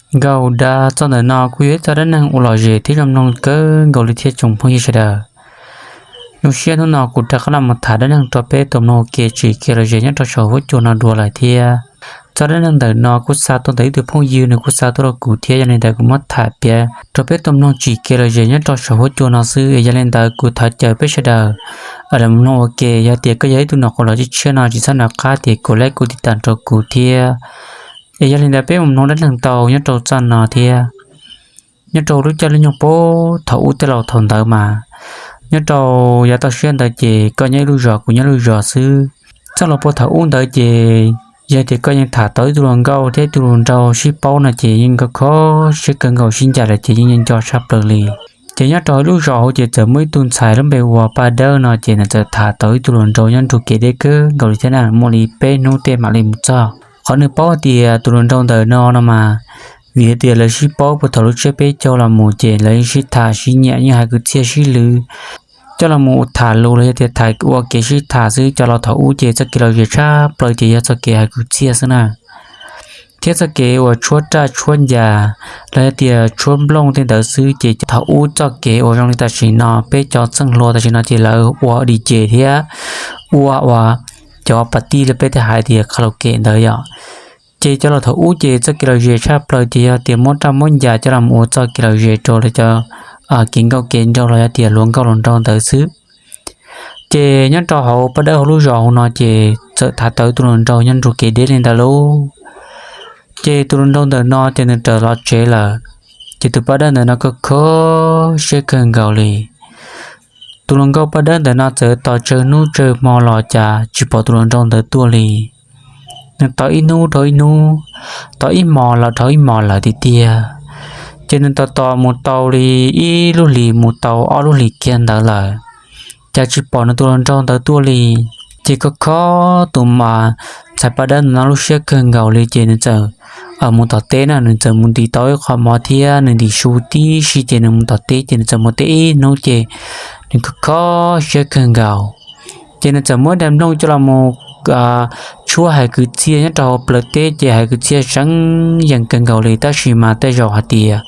Nkauj dab txoj ntawm no kuj yog ib txoj dab neeg uas lom zem thiab zoo mloog kawg nkaus li thiab tsoom phooj ywg sawv daws. Zoo siab hnub no kuv rov qab los mus tham dab neeg rau peb tau mloog ua ke tsim kev lom zem nyob rau saum huab cua no dua lawm thiab. Txoj dab neeg ntawm no kuj xa tuaj ntawm ib tug phooj ywg, nws kuj xa tuaj rau kuv thiab, yog li ntawd kuv muab tham piav rau peb tau mloog tsim kev lom zem nyob rau saum huab cua no xwb. Es yog li ntawd kuv thov caw peb sawv daws los mloog ua ke. Yog tias koj yog ib tug nyuam qhuav los tshiab tshiab no tsis txhob nco qab tias kuv like kuv tiv tas rau kuv thiab. Es yog li ntawd peb mus mloog dab neeg tau nyob rau txoj no thiab. Nyob rau lub caij lub nyoog puag thaum ub tej laus thaum ntawd mas, nyob rau yav toj siab ntawd ces koj nyob ib lub zos kuv nyob lub zos xwb. Txoj laus puag thaum ub ntawd ces yog tias koj yeej tham tau ib tug hluas nkauj thiab ib tug hluas nraug sib paub no ces yeej kho kho siab kawg nkaus, sib ncaim lawm ces yeej nco tshaj plaws li. Ces nyob rau ib lub zos hauv ces txawm muaj ib tug ntxhais lub npe hu ua Paj Dawb no ces nws txawm tham tau ib tug hluas nraug nyob nrug kev deb kawg nkaus li thiab na, muaj li peb hnub tej mam li mus txog. Qhov nws paub hais tias tus hluas nraug ntawm no no mas, vim hais tias lawv sib paub puag thaum lub tsiab peb caug los mus ces lawv yeej sib tham sib nyiam, yeej hais kwv txhiaj sib lwv, coj los mus ua tham lus los yog tias tham ua kev sib tham xwb. Cov laus thaum ub ces txoj kev lom zem tshaj plaws ces yog txoj kev hais kwv txhiaj xwb na, thiab txoj kev uas tshuab raj tshuab ncas los yog tias tshuab nplooj tej ntawd xwb. Ces thaum ub txoj kev uas zoo li tam sim no peb cov txheej hluas tam sim no ces lawv ua DJ thiab ua ua cov pas tij li peb tej hais tias karaoke ntawd yom. Ces cov laus thaum ub ces txoj kev lom zem tshaj plaws ces yog tias muab raj muab ncas coj los ua txoj kev lom zem rau lawv cov kev nkauj kev nraug los yog tias hluas nkauj hluas nraug ntawd xwb. Ces nyob rau hauv Paj Dawb hauv lub zos hauv no ces txawm tham tau tus hluas nraug nyob nrug kev deb li ntawd lauj. Ces tus hluas nraug ntawm no ces nws raws los tsev lawm. Ces tus Paj Dawb ntawm no kho kho siab kawg nkaus li. Tus hluas nkauj Paj Dawb ntawm no txawm tos tsawg hnub tsawg hmo los cas tsis pom tus hluas nraug ntawd tuaj li. Nws tos ib hnub dhau ib hnub, tos ib hmos los dhau ib hmos lawm tiag tiag. Ces nws tos tos mus tau li ib lub hlis mus tau ob lub hlis kiag ntawd lawm, cas tsis pom nws tus hluas nraug ntawd tuaj li. Ces kho kho tus ntxhais Paj Dawb ntawm no lub siab kawg nkaus li ces nws txawm mus tom teb na, nws txawm mus ntim tau ib qho mov thiab nws ntim su tib si ces nws mus tom teb ces nws txawm mus teb ib hnub ces nws kho kho siab kawg nkaus. Ces nws txawm muab daim nplooj coj los mus tshuab hais kwv txhiaj nyob rau hauv plawv teb ces hais kwv txhiaj seev yees kawg nkaus li. Tab sis mas tej zaum hais tias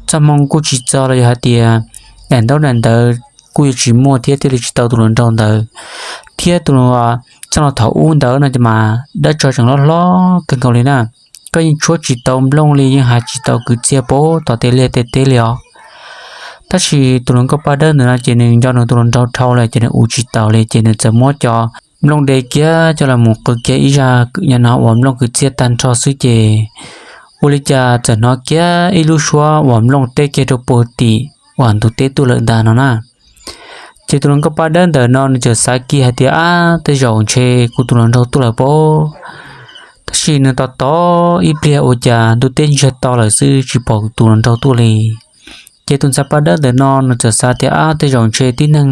txoj hmoo kuj tsis txog los yog hais tias daim ntaub daim ntawv kuj yuav tsis muaj thiab thiaj li tsis tau tus hluas nraug ntawd. Thiab tus txoj no thaum ub ntawd no mas dab tsov tseem loj hlob kawg nkaus li na, koj yeej tshuab tsis tau nplooj li, yeej hais tsis tau kwv txhiaj puag tom tej liaj tej teb li os. Tab sis tus hluas nkauj Paj Dawb ntawm no ces nws nco nws tus hluas nraug dhau lawm ces nws ua tsis taus li ces nws txawm muab cov nplooj de kiag coj los mus qw kiag ib zaj nyob no uas nplooj kwv txhiaj tag nrho xwb ces ua li cas txawm hnov kiag ib lub suab uas nplooj teb kiag rau puag tim uas ntug teb tuaj lawm ntag no na. Ces tus hluas nkauj Paj Dawb ntawm no nws txawm xav kiag hais tias, ab, tej zaum ntshe kuv tus hluas nraug tuaj lawm pob. Tab sis nws tos tos ib pliag ua cas ntuj teb ntsiag to lawm xwb tsis pom tus hluas nraug tuaj li. Ces tus ntxhais Paj Dawb ntawm no nws txawm xav tias, ab, tej zaum ntshe tib neeg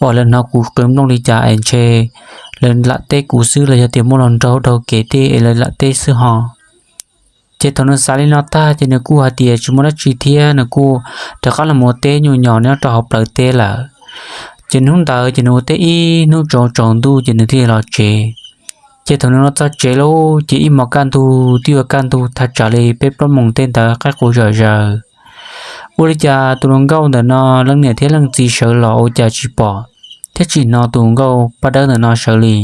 uas lawv hnov kuv qw nplooj li cas es ntshe lawv lam teb kuv xwb los yog tias muaj hluas nraug dhau kev tej es lawv lam teb xwb ho. Ces thaum nws xav li no tag ces nws kuj hais tias tsis muaj dab tsi thiab nws kuj rov qab los mus ua teb nyuam nyuam nyob rau hauv plawv teb lawm. Ces hnub ntawd ces nws ua teb ib hnub tsaus tsaus ntuj ces nws thiaj li los tsev. Ces thaum nws los txog tsev lauj ces ib hmos kaj ntug twb yuav kaj ntug thaj tsam li peb plaub moos tej ntawd qaib qus zom zaws. Ua li cas tus hluas nkauj ntawm no leej niam thiab leej txiv sawv los ua cas tsis pom thiab tsis hnov tus nkauj Paj Dawb ntawm no sawv li.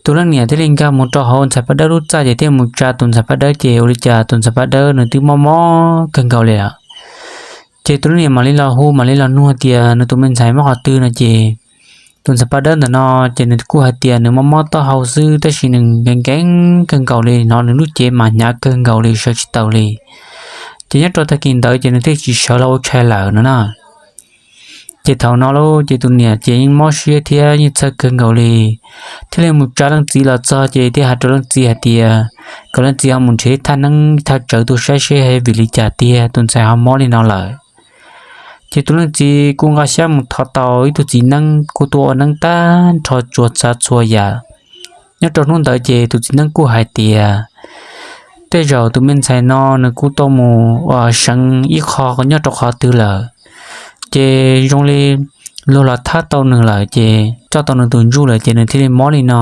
Tus leej niam thiaj li nkag mus rau hauv ntxhais Paj Dawb lub txaj ces thiaj mus tsa tus ntxhais Paj Dawb ces ua li cas tus ntxhais Paj Dawb nws twb mob mob kawg nkaus li lawm. Ces tus leej niam mam li los hu mam li los nug tias nws tus me ntxhais mob qhov twg no ces tus ntxhais Paj Dawb ntawm no ces nws kuj hais tias nws mob mob taub hau xwb tab sis nws nkees nkees kawg nkaus li, hnov nws lub cev mas hnyav kawg nkaus li sawv tsis taus li. Ces nyob rau tag kis ntawd ces nws thiaj tsis sawv los ua tshais lawm no na. Ces thaum no lauj ces tus niam ces yeej mob siab thiab yeej txhawj kawg nkaus li, thiaj li mus tsa leej txiv los txog ces thiaj hais rau leej txiv hais tias kom leej txiv ho mus nrhiav ib thaj neeb ib thaj tsawv tuaj saib seb vim li cas tiag tus ntxhais ho mob li no lawm. Ces tus leej txiv kuj nqa xyab mus thov tau ib tug txiv neeb kuj tuaj ua neeb tag nrho txhua tsav txhua yam. Nyob rau hnub ntawd ces tus txiv neeb kuj hais tias tej zaum tus me ntxhais no nws kuj tuaj mus seev ib qho nyob rau qhov twg lawm, ces zoo li luag los thab tau nws lawm ces coj tau nws tus ntsuj lawm ces nws thiaj li mob li no.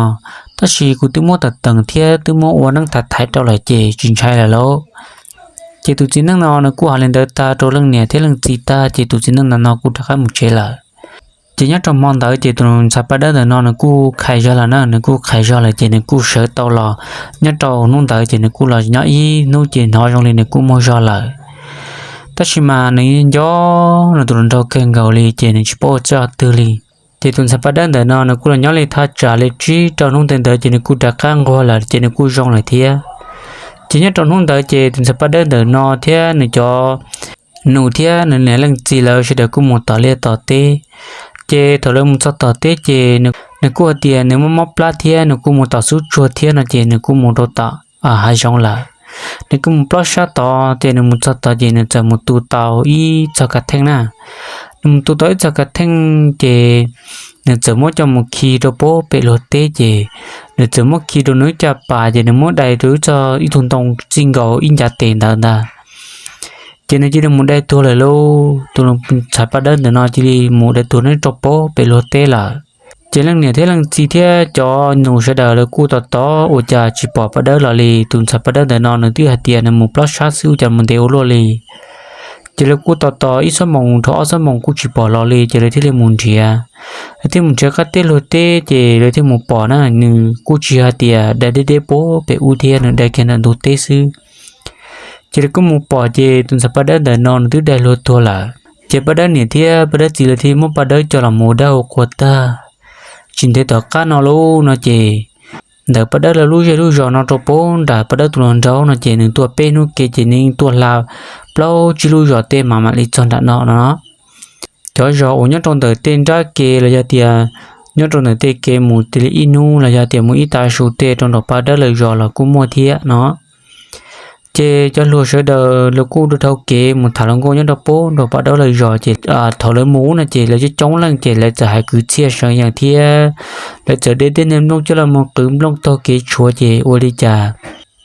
Tab sis kuv twb muab teem teem thiab twb muab ua neeb thaiv thaiv rau lawm ces tsis ntshai lawm lauj. Ces tus txiv neej no nws kuj hais li ntawd tag rau leej niam thiab leej txiv tag ces tus txiv neej ntawd no kuj rov qab mus tsev lawm. Ces nyob rau hmo ntawd ces tus ntxhais paj dawb ntawm no nws kuj qhais zog lawm na, nws kuj qhais zog lawm ces nws kuj sawv tau los. Nyob rau hnub ntawd ces nws kuj los nyob ib hnub ces hnov zoo li nws kuj muaj zog lawm. Tab sis mas nws nco nws tus hluas nraug kawg nkaus li ces nws tsis paub ua txoj twg li. Ces tus ntxhais paj dawb ntawm no nws kuj los nyob li thaj tsam li tsib rau hnub ntawd ntawd ces nws kuj rov qab nquag lawm ces nws kuj zoo lawm thiab. Ces nyob rau hnub ntawd ces tus ntxhais paj dawb ntawm no thiab nws cov nus thiab nws niam leej txiv lawv sawv daws kuj mus tom liaj tom teb. Ces thaum lawv mus txog tom teb ces nws kuj hais tias nws muaj mob plab thiab nws kuj mus tom xub tsuag thiab no ces nws kuj mus rau tom hav zoov lawm. Nws kuj mus plob sab tod ces nws mus txog tod ces nws txawm mus tu tau ib txog kav theej na. Nws mus tu tau ib txog kav theej ces nws txawm muab coj mus khi rau puag pem luag teb ces nws txawm muab khi rau nws ib caj pas ces nws muab dai rau ib txog ib tug ntoo txij nkaus ib ncav tes ntawd ntag. Ces nws cia li mus dai tuag lawm lauj. Tus ntxhais paj dawb ntawm no cia li mus dai tuag nyob rau puag pem luag teb lawm. Ces leej niam thiab leej txiv thiab cov nus sawv daws lawv kuj tos tos ua cas tsis pom paj dawb los li. Tus ntxhais paj dawb ntawm no nws twb hais tias nws mus plob sab xwb ua cas mus ntev ua luaj li. Ces lawv kuj tos tos ib xuab moos dhau ob xuab moos kuj tsis pom los li ces lawv thiaj li mus nrhiav. Lawv thiaj mus nrhiav qab teb luag teb ces lawv thiaj mus pom na, nws kuj tsis hais tias dai deb deb puag pem ub thiab, nws dai kiag ntawm ntug teb xwb. Ces lawv kuj mus pom ces tus ntxhais paj dawb ntawm no nws twb dai luag tuag lawm. Ces paj dawb niam thiab paj dawb txiv lawv thiaj muab paj dawb coj los mus ua dab ua qhua tag. Tsis ntev tom qab no lauj no ces ntawm paj dawb lawv lub zej lub zos no rau puag nram paj dawb tus hluas nraug no ces nws tuaj peb hnub kev ces nws yeej tuaj hla plaub tsib lub zos tej mas mam li txog nram no no. Cov zos uas nyob rau ntawm tej nrab kev los yog tias nyob rau ntawm tej kev mus tias li ib hnub los yog tias mus ib tav su tej rau nram paj dawb lawv zos los kuj muaj thiab no. Ces cov hluas sawv daws lawv kuj dhau kev mus tham hluas nkauj nyob rau puag nram paj dawb lawv zos ces thaum lawv mus no ces lawv coob coob leej ces lawv txawm hais kwv txhiaj seev yees thiab lawv txawm de tej niag nplooj coj los mus qwv nplooj taug kev tshuav ces ua li cas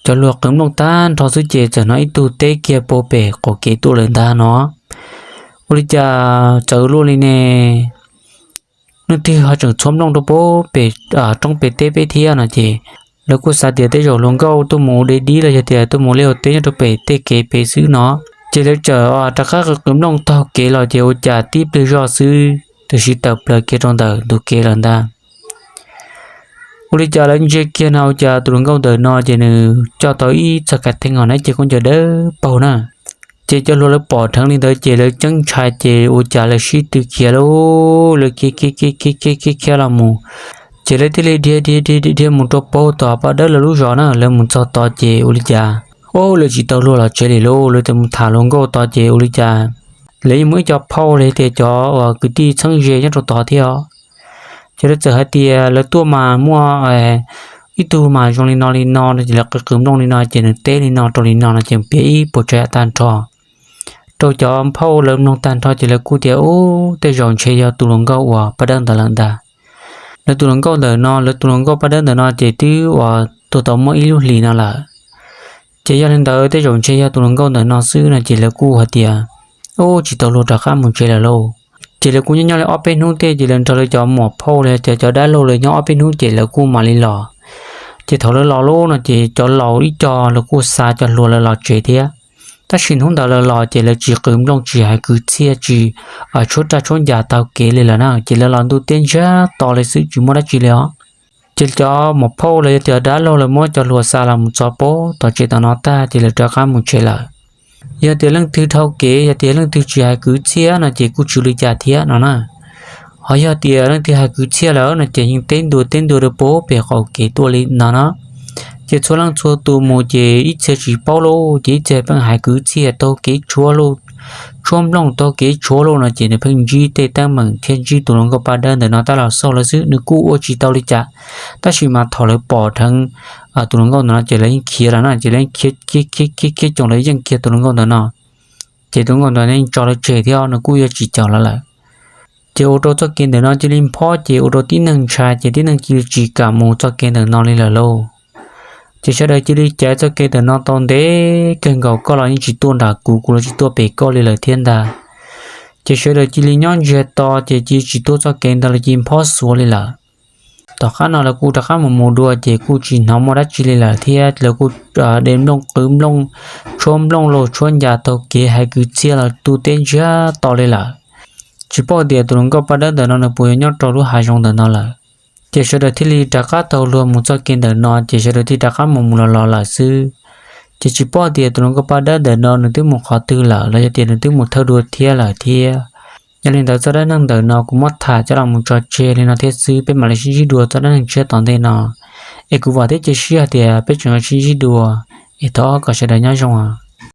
cov hluas qwv nplooj tag nrho xwb ces txawm hnov ib tug teb kiag puag pem qaum kev tuaj lawm ntag no. Ua li cas txawv luaj li ne? Leej twg ho tseem txhuab nplooj rau puag pem roob pem teb peb thiab no ces lawv kuj xav tias tej zaum hluas nkauj tuaj mus ua deb dib los yog tias tuaj mus liaj ua teb nyob rau pem tej kev pem xwb no. Ces lawv txawm rov qab qwv qwv nplooj taug kev los ces ua cas tib pliag zoj xwb tam sim tawm plaws kiag rau ntawm ntug kev lawm ntag. Ua li cas lawv ntsia kiag no ua cas tus hluas nkauj ntawm no ces nws coj tau ib txog kav theej ho nab ceg khaub ncaws dawb paug na. Ces cov hluas lawv pom dheev li ntawd ces lawv ceeb ntshai ces ua cas lawv sib tw khiav lauj, lawv khiav khiav khiav khiav khiav khiav los mus. Ces lawv thiaj li dhia dhia dhia dhia mus rau puag tom paj dawb lawv lub zos na. Lawv mus txog tod ces ua li cas, ub, lawv tsis tau luag los tsev li lauj. Lawv txawm mus tham hluas nkauj tod ces ua li cas lawv yeej muaj ib co phauj los tias cov uas kwv tij txheeb ze nyob rau tod thiab os. Ces lawv txawm hais tias lawv tuaj mas muaj ib tug mas zoo li no li no no ces lawv qwv qwv nplooj li no ces nws teb li no rau li no no ces piav ib puas tsav yam tag nrho rau cov phauj lawv mloog tag nrho ces lawv kuj tias, ub, tej zaum ntshe yog tus hluas nkauj uas paj dawb ntawd lawm ntag. Lawv tus hluas nkauj ntawm no, lawv tus hluas nkauj paj dawb ntawm no ces twb uas tuag tau muaj ib lub hlis no lawm. Ces yog li ntawd tej zaum ntshe yog tus hluas nkauj ntawm no xwb no ces lawv kuj hais tias, ub, tsis tau luag rov qab mus tsev lawm lauj. Ces lawv kuj nyob nyob li ob peb hnub tej ces lawv nrog lawv cov muam phauj los yog cov dab laug lawv nyob ob peb hnub ces lawv kuj mam li los. Ces thaum lawv los lauj no ces cov laus ib co lawv kuj xa cov hluas lawv los tsev thiab. Tab sis hnub ntawd lawv los ces lawv tsis qwv nplooj tsis hais kwv txhiaj tsis tshuab raj tshuab ncas taug kev li lawm na ces lawv los ntuj teb ntsiag to li xwb tsis muaj dab tsi li os. Ces cov muam phauj los yog tias dab laug lawv muab cov hluas xa los mus txog puag tom tsev tom no tag ces lawv rov qab mus tsev lawm. Yog tias leej twg dhau kev, yog tias leej twg tsis hais kwv txhiaj no ces kuj tsis ua li cas thiab no na. Ho yog tias leej twg hais kwv txhiaj lawm no ces yeej teb ntua teb ntua rau puag pem qaum kev tuaj li no na. Ces txhua leej txhua tus mus ces ib txhia tsis paub lauj, ces ib txhia pheej hais kwv txhiaj taug kev tshuav lauj, tshuab nplooj taug kev tshuav lauj no ces nws pheej ntsib tej teeb meem thiab ntsib tus hluas nkauj paj dawb ntawm no tab los xauj lawv xwb, nws kuj ua tsis tau li cas. Tab sis mas thaum lawv pom dheev tus hluas nkauj ntawm no ces lawv yeej khiav lawm na, ces lawv khiav khiav khiav khiav khiav khoom lawv yeej kiag tus hluas nkauj ntawm no. Ces tus hluas nkauj ntawd yeej tso lawv tseg thiab nws kuj yuav tsis caum lawv lawm. Ces ua rau txoj kev ntawm no cia li nphob ces ua rau tib neeg ntshai ces tib neeg cia li tsis kam mus txoj kev ntawm no li lawm lauj. Ces sawv daws cia li caiv txoj kev ntawm no tau ntev kawg nkaus, koj los yeej tsis tuaj nram kuv, kuv los tsis tuaj pem koj li lawm thiab ntag. Ces sawv daws cia li nyob ntsiag to ces cia li tsis tuaj txoj kev ntawd los cia li nphob xuav li lawm. Tom qab no lawv kuj rov qab mus mus dua ces kuj tsis hnov muaj dab tsi li lawm thiab lawv kuj de nplooj qw nplooj, tshuab nplooj los tshuab ncas taug kev hais kwv txhiaj los tu teb ntsiag to li lawm. Tsis paub tias tus hluas nkauj paj dawb ntawm no nws puas yuav nyob rau lub hav zoov ntawm no lawm. Ces sawv daws thiaj li rov qab taug luag mus txoj kev ntawm no ces sawv daws thiaj rov qab mus mus los los lawm xwb. Ces tsis paub tias tus hluas nkauj paj dawb ntawm no nws twb mus qhov twg lawm los yog tias nws twb mus thawj dua thiab lawm thiab. Yog li ntawd txoj dab neeg ntawm no kuv muab tham coj los mus tso tseg li no thiab xwb, peb mam li sib ntsib dua txoj dab neeg tshiab tom ntej no. Es kuv vam thiab cia siab hais tias peb tseem yuav sib ntsib dua, es thov kom sawv daws nyob zoo.